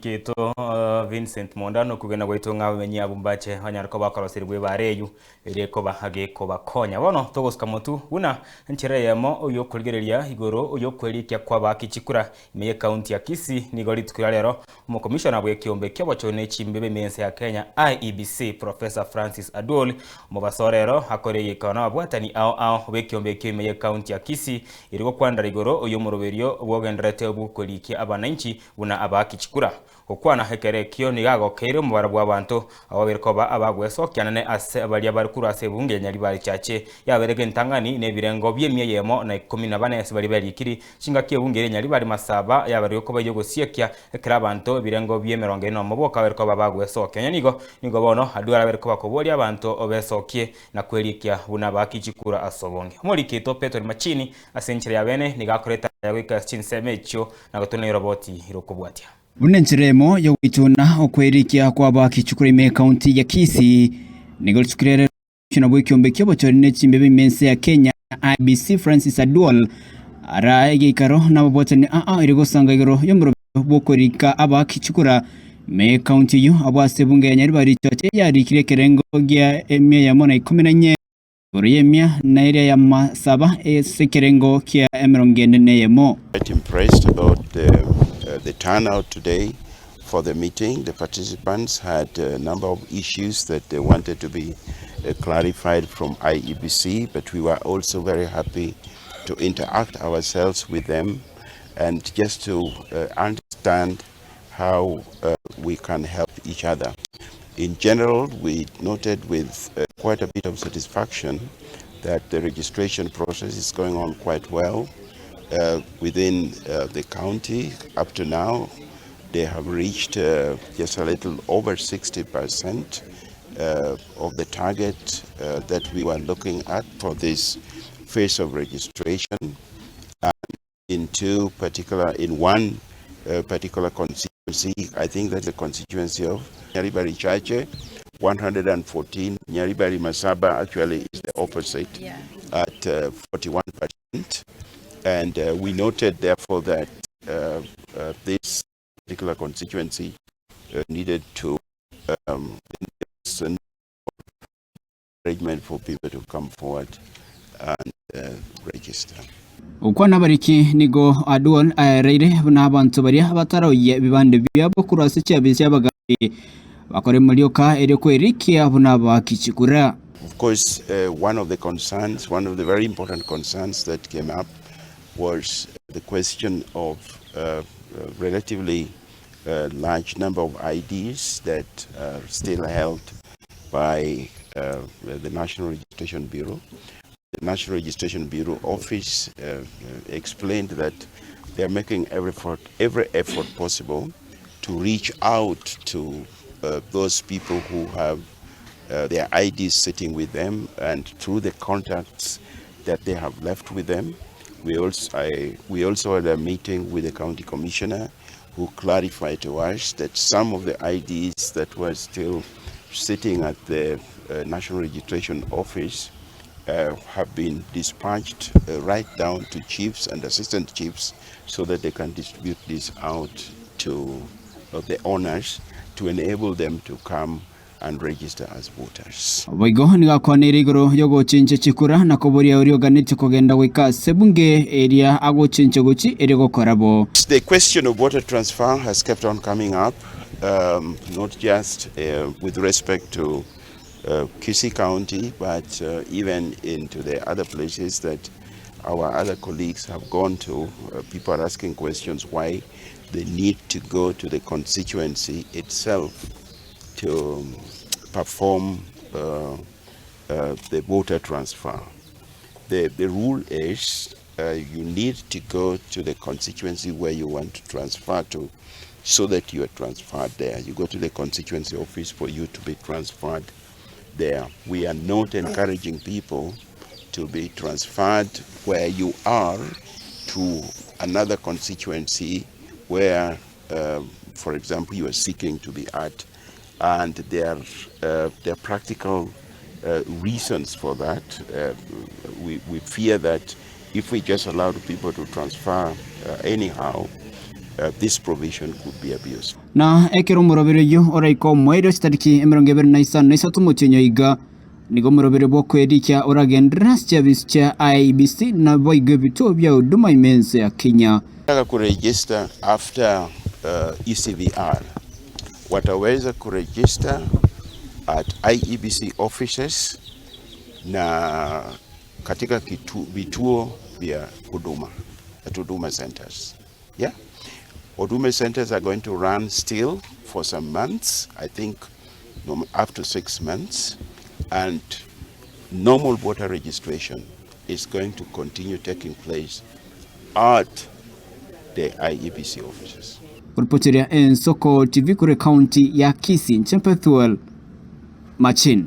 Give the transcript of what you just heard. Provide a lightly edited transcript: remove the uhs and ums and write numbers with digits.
Keto Vincent Monda nokogena gwaito ng'a abamenyi abwo mbache banyare koba bakoroserigwa ebaare eyio eria ekoba gekobakonya. Bono togosuka motu buna enchera eyemo y'okorigereria igoro y'okwerikia kw'abaaki chikura ime y'ekaunti ya Kisii nigo rituko ria rero omokomishona bw'ekiombe ki'obochori ne chimbebe ime y'ense ya Kenya IEBC Professor Francis Aduol omobaso o rero akore egekao nababwatani ao ao b'ekiombe ekio ime y'ekaunti ya Kisii erio gokwanera igoro y'omoroberio bwogendererete bw'okwerikia abanainchi Buna abaaki chikura. Gokwana ekero ekio nigo agokeire omobaro bw'abanto, abwo babere koba abagwesokia nane ase baria bare korwa ase ebunge ya Nyaribari Chache, yabereke entang'ani nebirengo bi'emia eyemo na ikomi na bane ase baria berikiri. Chingaki ebunge eria Nyaribari Masaba yaberire koba ey'ogosiekia, ekero abanto ebirengo bi'emerongo ene nomo boka babere koba abagwesokia. Onye nigo, nigo bono Aduar arabere koba koboria abanto besokie na kwerikia buna abaaki chikura ase obonge. Omoriki oito Petero Machini ase enchera ya bene nigo akoreta aya goika ase chinsemo echio na gotuna eroboti rokobwatia. Buna enchera emo y'ogoituna okwerikia kw'abakichukuru ime ekaunti ya Kisii, nigo rituko riria Commissioner bw'ekiombe ki'obochori ne chimbebe ime ense ya Kenya IEBC Francis Aduol arae egeikaro nababwatani aa erio gosanga igoro y'omorobio bw'okorika abakichukura ime ekaunti eyio abwo ase ebunge ya Nyaribari Chache yarikire ekerengo gia emia eyemo na ikomi na inye Igoro y'emia na eria y'amasaba ase ekerengo kia emerongo ene neyemo. Quite impressed about the, uh, the turnout today for the meeting. The participants had a number of issues that they wanted to be uh, clarified from IEBC, but we were also very happy to interact ourselves with them and just to uh, understand how uh, we can help each other. In general, we noted with uh, quite a bit of satisfaction that the registration process is going on quite well within the county. Up to now, they have reached just a little over 60% of the target that we were looking at for this phase of registration. And in two particular, in one particular constituency, I think that's the constituency of Nyaribari Chache, 114. Nyaribari Masaba actually is the opposite at 41%. And we noted, therefore, that this particular constituency needed to arrangement for people to come forward and register. Gokwana abariki nigo Aduol aereire buna abanto baria bataroyia ebibande biabo korwa ase chiabisi chi'abagaambi bakore morioka erio kwerikia buna abaaki chikura. Of course, one of the concerns, one of the very important concerns that came up was the question of relatively large number of IDs that are still held by the National Registration Bureau. The National Registration Bureau office explained that they are making every effort, every effort possible to reach out to those people who have their IDs sitting with them and through the contacts that they have left with them. We also, I, we also had a meeting with the county commissioner who clarified to us that some of the IDs that were still sitting at the National Registration Office have been dispatched right down to chiefs and assistant chiefs so that they can distribute this out to the owners to enable them to come and register as voters. Boigo nigo akwaneire igoro y'ogochenchia chikura na koboria oria oganetie kogenda goika ase ebunge eria agochenchia gochia erio gokora bo. The question of voter transfer has kept on coming up, not just with respect to Kisii County, but even into the other places that our other colleagues have gone to. People are asking questions why they need to go to the constituency itself to perform the voter transfer. The rule is you need to go to the constituency where you want to transfer to so that you are transferred there. You go to the constituency office for you to be transferred there. We are not encouraging people to be transferred where you are to another constituency where, for example, you are seeking to be at, and there are practical reasons for that. We fear that if we just allow people to transfer anyhow, This provision could be abused. Na ekero omoroberi oyio oraike omoerio chitariki 23 omotienyi oiga, nigo omoroberi bw'okwerikia oragenderere ase chiabisi chia IEBC naboigo ebituo bia Huduma ime ense ya Kenya. Nataka kuregister after ECVR wataweza kuregister at IEBC offices na katika vituo vya huduma at Huduma centers. Yeah. Huduma centers are going to run still for some months, I think up to 6 months, and normal voter registration is going to continue taking place at the IEBC offices. Koripoteria Ensoko TV korwa ekaunti ya Kisii, inche Pethuel Machin.